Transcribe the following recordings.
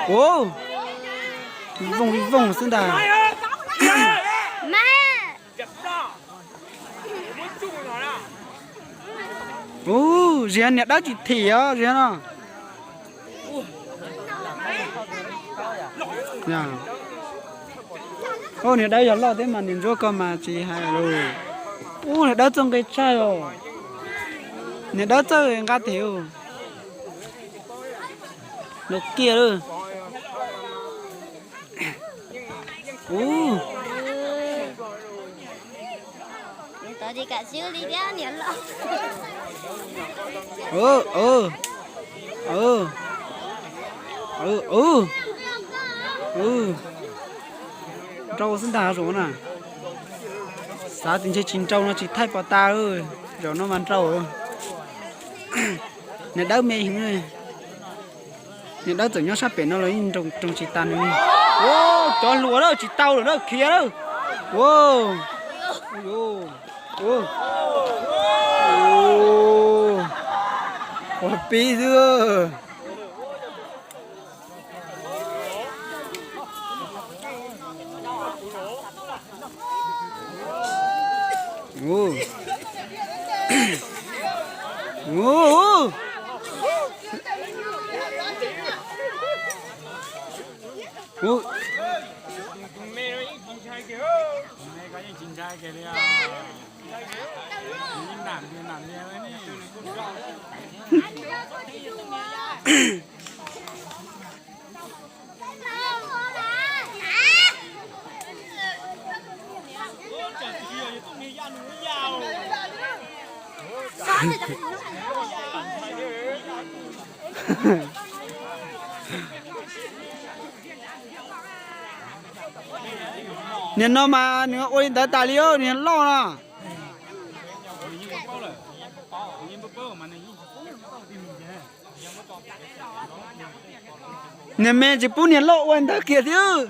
Ua, vooj vooj xwb ntag. Ua, zig niag dawb tsis thim os zig no. Ua, niag dawb yog loj thiab mas niag ntsuab ko mas tsis hais lus. Ua, niag dawb txawj nqi tshaj os. Niag dawb txawj nqa them. Nws kiag lawm. Ua, nrau xwb ntag zaum na. Xav tias ntshe tsis nrau no tsis thaij pos tas, zaum no mas nrau. Niag dawb me heev. Niag dawb txawm nyob sab pem no los yeej nrau tsis tas nws li. Ua, cov hluas lawm tsis tau lawm na, khiav lawm. Ua, ua pib xwb. Niag no mas nws ua li ntawd tas li, niag loj no. Niag me tsis pub niag loj ua ntawd kiag thiab.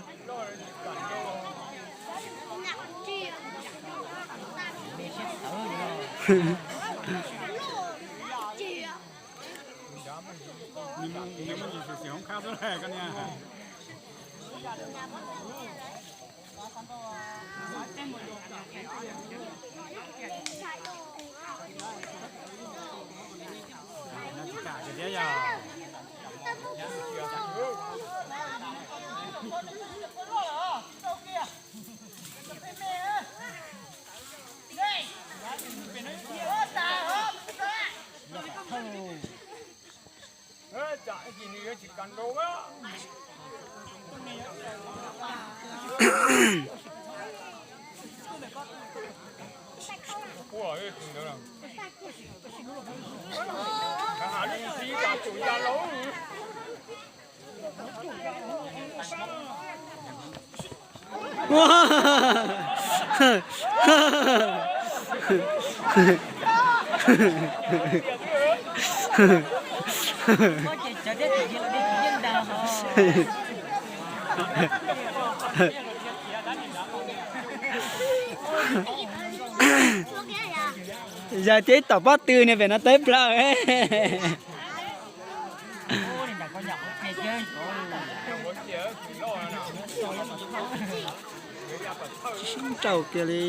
Yog tias ib tom pob tw niag pem no teb plaws. Sib nrau kiag li.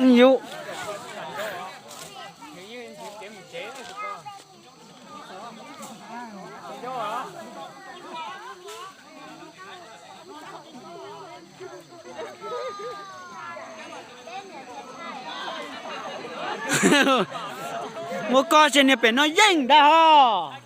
Yus muab koj tsis niag pem no yeej ntag hos.